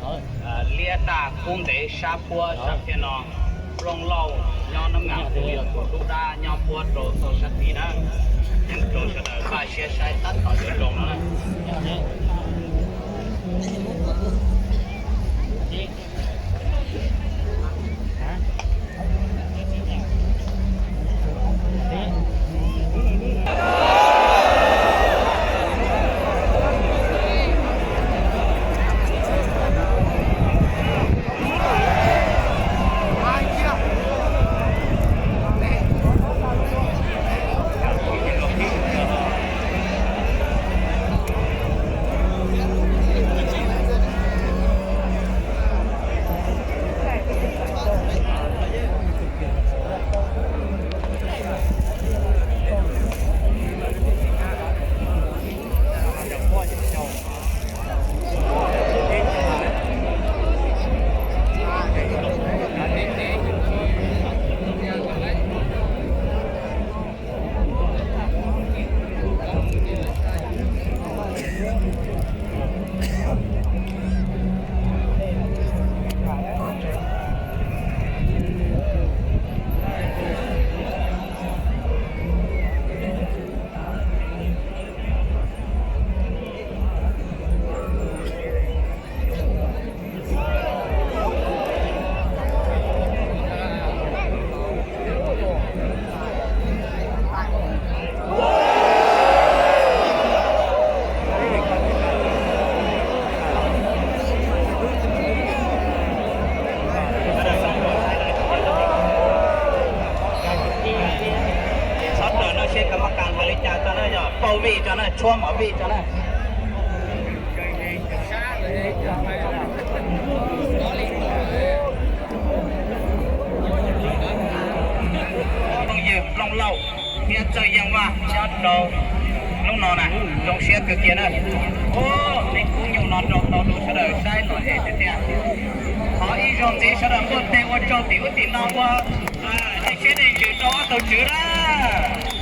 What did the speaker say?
Liab daj kub ntev sab puab sab phiab no, Nplooj Lauj nyob Nab Ngas Kuv yog tus dub dab nyob puab rau txoj sab tid na. Yeej rau sawv daws npaj siab saib tab tom yuav zoo no na. Txhob raws no seb koj maj kas hais li cas tso na, yog pauj vij tso na, tshuab mov vij tso na. Phooj ywg Nplooj Lauj thiab Txawj Yeej Vaj nyob rau hnub no na, zoo siab kawg kiag na. Ua nej kub nyuj no rau tau rau sawv daws saib lom zem tiag tiag. Thov ib zaug ntxiv sawv daws npuaj teg ua tsaug tim ub tim no ua dej siab dej ntsws rau ob tug tswv na.